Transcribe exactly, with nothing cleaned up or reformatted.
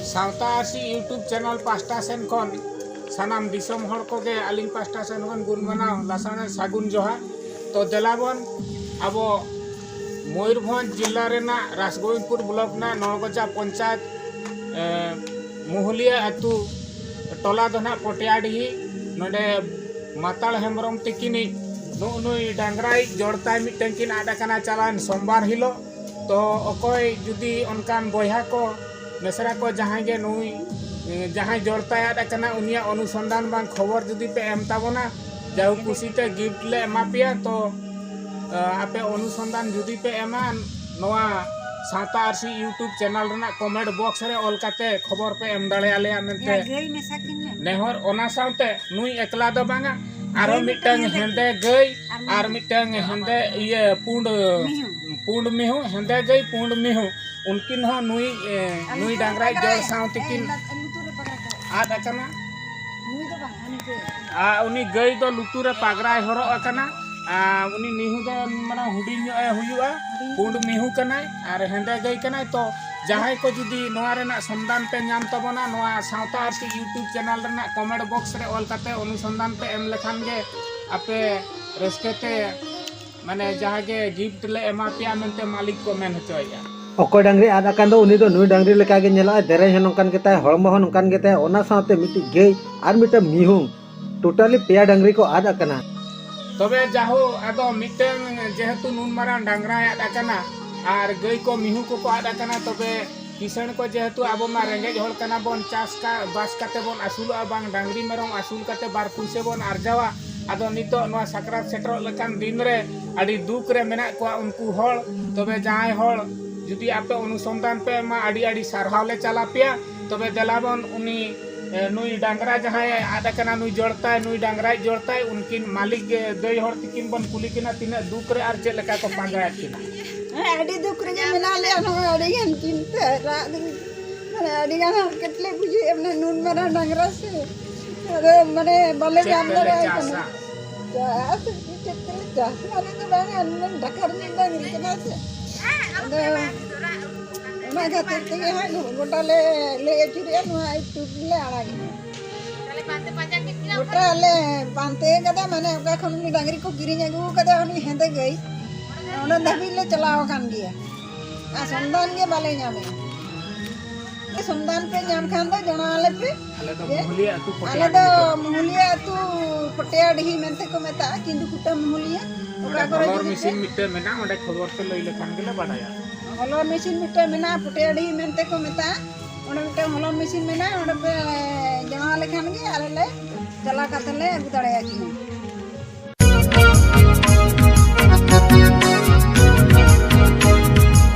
ᱥᱟᱶᱛᱟ ᱟᱹᱨᱥᱤ YouTube channel ᱯᱟᱦᱴᱟ ᱥᱮᱱ ᱠᱷᱚᱱ ᱥᱟᱱᱟᱢ ᱫᱤᱥᱚᱢ ᱦᱚᱲ ᱠᱚᱜᱮ ᱟᱹᱞᱤᱧ ᱯᱟᱦᱴᱟ ᱥᱮᱱ ᱠᱷᱚᱱ ᱜᱩᱱ ᱢᱟᱱᱟᱣ ᱞᱟᱥᱟᱲᱦᱮᱫ ᱥᱟᱹᱜᱩᱱ ᱡᱚᱦᱟᱨ᱾ ᱛᱚ ᱫᱮᱞᱟ ᱵᱚᱱ ᱟᱵᱚ ᱢᱚᱭᱩᱨᱵᱷᱚᱸᱡᱽ ᱡᱤᱞᱟ ᱨᱮᱱᱟᱜ ᱨᱟᱥᱜᱳᱵᱤᱱᱫᱽᱯᱩᱨ ᱵᱞᱚᱠ ᱨᱮᱱᱟᱜ ᱱᱚᱲᱜᱚᱡᱟ ᱯᱚᱧᱪᱟᱭᱮᱛ, ᱮ, ᱢᱩᱦᱩᱞᱤᱭᱟᱹ ᱟᱹᱛᱩ ᱴᱚᱞᱟ ᱫᱚ ᱱᱟᱦᱟᱜ ᱯᱚᱴᱮᱭᱟᱰᱤᱦᱤ᱾ ᱱᱚᱰᱮ ᱢᱟᱛᱟᱲ ᱦᱮᱢᱵᱨᱚᱢ ᱛᱤᱠᱤᱱᱤᱡ ᱱᱩᱜᱼᱩ ᱱᱩᱭ ᱰᱟᱝᱨᱟᱭ ᱡᱚᱲᱛᱟᱭ ᱢᱤᱫᱴᱟᱝ ᱠᱤᱱ ᱟᱫ ᱟᱠᱟᱱᱟ ᱪᱟᱞᱟᱣᱮᱱ ᱥᱳᱢᱵᱟᱨ ᱦᱤᱞᱳᱜ᱾ ᱛᱚ ᱚᱠᱚᱭ ᱡᱩᱫᱤ ᱚᱱᱠᱟᱱ ᱵᱚᱭᱦᱟ ᱠᱚ ᱢᱤᱥᱨᱟ ᱠᱚ ᱡᱟᱦᱟᱸᱭ ᱜᱮ ᱱᱩᱭ, ᱮ, ᱡᱟᱦᱟᱸᱭ ᱡᱚᱲᱛᱟᱭ ᱟᱫ ᱟᱠᱟᱱᱟ ᱩᱱᱤᱭᱟᱜ ᱚᱱᱩᱥᱚᱱᱫᱷᱟᱱ ᱵᱟᱝ ᱠᱷᱚᱵᱚᱨ ᱡᱩᱫᱤ ᱯᱮ ᱮᱢ ᱛᱟᱵᱚᱱᱟ, ᱡᱟᱹᱦᱩ ᱠᱩᱥᱤᱛᱮ ᱜᱤᱯᱷᱴ ᱞᱮ ᱮᱢᱟ ᱯᱮᱭᱟ᱾ ᱛᱚ, ᱮ, ᱟᱯᱮ ᱚᱱᱩᱥᱚᱱᱫᱷᱟᱱ ᱡᱩᱫᱤ ᱯᱮ ᱮᱢᱟ, ᱱᱚᱣᱟ ᱥᱟᱶᱛᱟ ᱟᱹᱨᱥᱤ YouTube ᱪᱮᱱᱮᱞ ᱨᱮᱱᱟᱜ ᱠᱚᱢᱮᱱᱴ ᱵᱚᱠᱥ ᱨᱮ ᱚᱞ ᱠᱟᱛᱮ ᱠᱷᱚᱵᱚᱨ ᱯᱮ ᱮᱢ ᱫᱟᱲᱮᱭᱟᱞᱮᱭᱟ ᱢᱮᱱᱛᱮ ᱱᱮᱦᱚᱨ᱾ ᱚᱱᱟ ᱥᱟᱶᱛᱮ ᱱᱩᱭ ᱮᱠᱞᱟ ᱫᱚ ᱵᱟᱝᱟ, ᱟᱨᱦᱚᱸ ᱢᱤᱫᱴᱟᱝ ᱦᱮᱸᱫᱮ ᱜᱟᱹᱭ ᱟᱨ ᱢᱤᱫᱴᱟᱝ ᱦᱮᱸᱫᱮ, ᱤᱭᱟᱹ, ᱯᱩᱸᱰ, ᱯᱩᱸᱰ ᱢᱤᱦᱩ, ᱦᱮᱸᱫᱮ ᱜᱟᱹᱭ ᱯᱩᱸᱰ ᱢᱤᱦᱩ, ᱩᱱᱠᱤᱱ ᱦᱚᱸ ᱱᱩᱭ, ᱮ, ᱱᱩᱭ ᱰᱟᱝᱨᱟ ᱡᱚᱲ ᱥᱟᱶ ᱛᱮᱠᱤᱱ ᱟᱫ ᱟᱠᱟᱱᱟ᱾ ᱟᱨ ᱩᱱᱤ ᱜᱟᱹᱭ ᱫᱚ ᱞᱩᱛᱩᱨ ᱨᱮ ᱯᱟᱜᱽᱨᱟᱭ ᱦᱚᱨᱚᱜ ᱟᱠᱟᱱᱟ᱾ ᱟᱨ ᱩᱱᱤ ᱢᱤᱦᱩ ᱫᱚ ᱢᱟᱱᱮ ᱦᱩᱰᱤᱧ ᱧᱚᱜ ᱮ ᱦᱩᱭᱩᱜᱼᱟ, ᱯᱩᱸᱰ ᱢᱤᱦᱩ ᱠᱟᱱᱟᱭ ᱟᱨ ᱦᱮᱸᱫᱮ ᱜᱟᱹᱭ ᱠᱟᱱᱟᱭ᱾ ᱛᱚ ᱡᱟᱦᱟᱸᱭ ᱠᱚ ᱡᱩᱫᱤ ᱱᱚᱣᱟ ᱨᱮᱱᱟᱜ ᱥᱚᱱᱫᱷᱟᱱ ᱯᱮ ᱧᱟᱢ ᱛᱟᱵᱚᱱᱟ, ᱱᱚᱣᱟ ᱥᱟᱶᱛᱟ ᱟᱹᱨᱥᱤ YouTube ᱪᱮᱱᱮᱞ ᱨᱮᱱᱟᱜ ᱠᱚᱢᱮᱱᱴ ᱵᱚᱠᱥ ᱨᱮ ᱚᱞ ᱠᱟᱛᱮ ᱚᱱᱩᱥᱚᱱᱫᱷᱟᱱ ᱯᱮ ᱮᱢ ᱞᱮᱠᱷᱟᱱ ᱜᱮ ᱟᱯᱮ ᱨᱟᱹᱥᱠᱟᱹ ᱛᱮ, ᱢᱟᱱᱮ, ᱡᱟᱦᱟᱸ ᱜᱮ ᱜᱤᱯᱷᱴ ᱞᱮ ᱮᱢᱟ ᱯᱮᱭᱟ ᱢᱮᱱᱛᱮ ᱢᱟᱹᱞᱤᱠ ᱠᱚ ᱢᱮᱱ ᱦᱚᱪᱚᱭᱮᱫᱼᱟ᱾ ᱚᱠᱚᱭ ᱰᱟᱝᱨᱤ ᱟᱫ ᱟᱠᱟᱱ ᱫᱚ ᱩᱱᱤ ᱫᱚ ᱱᱩᱭ ᱰᱟᱝᱨᱤ ᱞᱮᱠᱟ ᱜᱮ ᱧᱮᱞᱚᱜᱼᱟᱭ, ᱫᱮᱨᱮᱧ ᱦᱚᱸ ᱱᱚᱝᱠᱟᱱ ᱜᱮᱛᱟᱭᱟ, ᱦᱚᱲᱢᱚ ᱦᱚᱸ ᱱᱚᱝᱠᱟᱱ ᱜᱮᱛᱟᱭᱟ, ᱚᱱᱟ ᱥᱟᱶᱛᱮ ᱢᱤᱫᱴᱤᱡ ᱜᱟᱹᱭ ᱟᱨ ᱢᱤᱫᱴᱟᱝ ᱢᱤᱦᱩ, ᱴᱳᱴᱟᱞᱤ ᱯᱮᱭᱟ ᱰᱟᱝᱨᱤ ᱠᱚ ᱟᱫ ᱟᱠᱟᱱᱟ᱾ ᱛᱚᱵᱮ ᱡᱟᱦᱳ, ᱟᱫᱚ ᱢᱤᱫᱴᱟᱝ ᱡᱮᱦᱮᱛᱩ ᱱᱩᱱ ᱢᱟᱨᱟᱝ ᱰᱟᱝᱨᱟᱭ ᱟᱫ ᱟᱠᱟᱱᱟ ᱟᱨ ᱜᱟᱹᱭ ᱠᱚ ᱢᱤᱦᱩ ᱠᱚᱠᱚ ᱟᱫ ᱟᱠᱟᱱᱟ, ᱛᱚᱵᱮ ᱠᱤᱥᱟᱹᱬ ᱠᱚ ᱡᱮᱦᱮᱛᱩ ᱟᱵᱚ ᱢᱟ ᱨᱮᱸᱜᱮᱡ ᱦᱚᱲ ᱠᱟᱱᱟ ᱵᱚᱱ, ᱪᱟᱥ ᱠᱟ-, ᱵᱟᱥ ᱠᱟᱛᱮ ᱵᱚᱱ ᱟᱹᱥᱩᱞᱚᱜᱼᱟ, ᱵᱟᱝ ᱰᱟᱝᱨᱤ ᱢᱮᱨᱚᱢ ᱟᱹᱥᱩᱞ ᱠᱟᱛᱮ ᱵᱟᱨ ᱯᱩᱭᱥᱟᱹ ᱵᱚᱱ ᱟᱨᱡᱟᱣᱟ᱾ ᱟᱫᱚ ᱱᱤᱛᱚᱜ ᱱᱚᱣᱟ ᱥᱟᱠᱨᱟᱛ ᱥᱮᱴᱮᱨᱚᱜ ᱞᱮᱠᱟᱱ ᱫᱤᱱ ᱨᱮ ᱟᱹᱰᱤ ᱫᱩᱠ ᱨᱮ ᱢᱮᱱᱟᱜ ᱠᱚᱣᱟ ᱩᱱᱠᱩ ᱦᱚᱲ᱾ ᱛᱚᱵᱮ ᱡᱟᱦᱟᱸᱭ ᱦᱚᱲ ᱡᱩᱫᱤ ᱟᱯᱮ ᱚᱱᱩᱥᱚᱱᱫᱷᱟᱱ ᱯᱮ ᱮᱢᱟ, ᱟᱹᱰᱤ ᱟᱹᱰᱤ ᱥᱟᱨᱦᱟᱣ ᱞᱮ ᱪᱟᱞ ᱟᱯᱮᱭᱟ᱾ ᱛᱚᱵᱮ ᱫᱮᱞᱟ ᱵᱚᱱ ᱩᱱᱤ, ᱮ, ᱱᱩᱭ ᱰᱟᱝᱨᱟ ᱡᱟᱦᱟᱸᱭ ᱟᱫ ᱟᱠᱟᱱᱟ, ᱱᱩᱭ ᱡᱚᱲᱛᱟᱭ, ᱱᱩᱭ ᱰᱟᱝᱨᱟᱭ ᱡᱚᱲᱛᱟᱭ, ᱩᱱᱠᱤᱱ ᱢᱟᱹᱞᱤᱠ ᱜᱮ ᱫᱟᱹᱭ ᱦᱚᱲ ᱛᱤᱠᱤᱱ ᱵᱚᱱ ᱠᱩᱞᱤ ᱠᱤᱱᱟ ᱛᱤᱱᱟᱹᱜ ᱫᱩᱠ ᱨᱮ ᱟᱨ ᱪᱮᱫ ᱞᱮᱠᱟ ᱠᱚ ᱯᱟᱸᱡᱟᱭᱮᱫ ᱠᱤᱱᱟ᱾ ᱦᱮᱸ, ᱟᱹᱰᱤ ᱫᱩᱠ ᱨᱮᱜᱮ ᱢᱮᱱᱟᱜ ᱞᱮᱭᱟ, ᱱᱚᱜᱼᱚᱭ ᱟᱹᱰᱤ ᱜᱟᱱ ᱪᱤᱱᱛᱟᱹ ᱨᱟᱜ ᱫᱩᱠ, ᱢᱟᱱᱮ ᱟᱹᱰᱤ ᱜᱟᱱ ᱦᱟᱨᱠᱮᱛ ᱞᱮ ᱵᱩᱡᱷᱟᱹᱣᱮᱫᱼᱟ, ᱢᱟᱱᱮ ᱱᱩᱱ ᱢᱟᱨᱟᱝ ᱰᱟᱝᱨᱟ ᱥᱮ, ᱟᱫᱚ ᱢᱟᱱᱮ ᱵᱟᱞᱮ ᱪᱮᱫ ᱧᱟᱢ ᱯᱮᱞᱮ ᱫᱟᱲᱮᱭᱟᱭ ᱠᱟᱱᱟ᱾ ᱪᱟᱥᱟ? ᱪᱟᱥ, ᱪᱮᱫ ᱛᱮᱞᱮ ᱪᱟᱥ? ᱟᱞᱮ ᱫᱚ ᱵᱟᱝ, ᱟᱞᱮ ᱫᱚ ᱰᱟᱠᱟᱨ ᱨᱤᱱᱤᱡ ᱰᱟᱝᱨᱤ ᱠᱟᱱᱟ ᱥᱮ᱾ ᱟᱫᱚ ᱚᱱᱟ ᱠᱷᱟᱹᱛᱤᱨ ᱛᱮᱜᱮ ᱦᱟᱸᱜ ᱜᱚᱴᱟ ᱞᱮ ᱞᱟᱹᱭ ᱟᱹᱪᱩᱨᱮᱜᱼᱟ, ᱱᱚᱣᱟ ᱟᱹᱛᱩ ᱨᱮᱞᱮ ᱟᱲᱟᱜᱮᱜᱼᱟ᱾ ᱛᱟᱦᱞᱮ ᱯᱟᱱᱛᱮ ᱯᱟᱸᱡᱟ ᱠᱮᱫ ᱠᱤᱱᱟ? ᱜᱚᱴᱟ ᱞᱮ ᱯᱟᱱᱛᱮ ᱠᱟᱫᱟ, ᱢᱟᱱᱮ ᱚᱠᱟ ᱠᱷᱚᱱ ᱩᱱᱤ ᱰᱟᱝᱨᱤ ᱠᱚ ᱠᱤᱨᱤᱧ ᱟᱹᱜᱩ ᱠᱟᱫᱟ, ᱩᱱᱤ ᱦᱮᱸᱫᱮ ᱜᱟᱹᱭ, ᱚᱸᱰᱮ ᱫᱷᱟᱹᱵᱤᱡ ᱞᱮ ᱪᱟᱞᱟᱣ ᱟᱠᱟᱱ ᱜᱮᱭᱟ᱾ ᱟᱨ ᱥᱚᱱᱫᱷᱟᱱ ᱜᱮ ᱵᱟᱞᱮ ᱧᱟᱢᱮᱜᱼᱟ᱾ ᱥᱚᱱᱫᱷᱟᱱ ᱯᱮ ᱧᱟᱢ ᱠᱷᱟᱱ ᱫᱚ ᱡᱚᱱᱟᱣ ᱟᱞᱮ ᱯᱮ᱾ ᱟᱞᱮ ᱫᱚ ᱡᱮ ᱢᱩᱦᱩᱞᱤᱭᱟᱹ ᱟᱹᱛᱩ ᱟᱞᱮ ᱯᱚᱴᱮᱭᱟ ᱫᱚ ᱰᱤᱦᱤ᱾ ᱢᱩᱦᱩᱞᱤᱭᱟᱹ ᱟᱹᱛᱩ ᱯᱚᱴᱮᱭᱟ ᱰᱤᱦᱤ ᱢᱮᱱᱛᱮ ᱠᱚ ᱢᱮᱛᱟᱜᱼᱟ, ᱠᱤᱱᱛᱩ ᱠᱩᱴᱟᱹ ᱢᱩᱦᱩᱞᱤᱭᱟᱹ᱾ ᱚᱠᱟ ᱚᱸᱰᱮ ᱠᱚᱨᱮ ᱦᱚᱞᱚᱨ ᱡᱩᱫᱤ ᱢᱮᱥᱤᱱ ᱯᱮ ᱢᱤᱫᱴᱮᱱ ᱢᱮᱱᱟᱜᱼᱟ, ᱚᱸᱰᱮ ᱠᱷᱚᱵᱚᱨ ᱯᱮ ᱞᱟᱹᱭ ᱞᱮᱠᱷᱟᱱ ᱜᱮᱞᱮ ᱵᱟᱰᱟᱭᱟ᱾ ᱦᱚᱞᱚᱨ ᱢᱮᱥᱤᱱ ᱢᱤᱫᱴᱮᱱ ᱢᱮᱱᱟᱜᱼᱟ, ᱯᱚᱴᱮᱭᱟ ᱰᱤᱦᱤ ᱢᱮᱱᱛᱮ ᱠᱚ ᱢᱮᱛᱟᱜᱼᱟ᱾ ᱚᱸᱰᱮ ᱢᱤᱫᱴᱮᱱ ᱦᱚᱞᱚᱨ ᱢᱮᱥᱤᱱ ᱢᱮᱱᱟᱜᱼᱟ, ᱚᱸᱰᱮ ᱯᱮ ᱡᱚᱱᱟᱣ ᱞᱮᱠᱷᱟᱱ ᱜᱮ ᱟᱞᱮ ᱞᱮ ᱪᱟᱞᱟᱣ ᱠᱟᱛᱮ ᱞᱮ ᱟᱹᱜᱩ ᱫᱟᱲᱮᱭᱟᱠᱤᱱᱟ᱾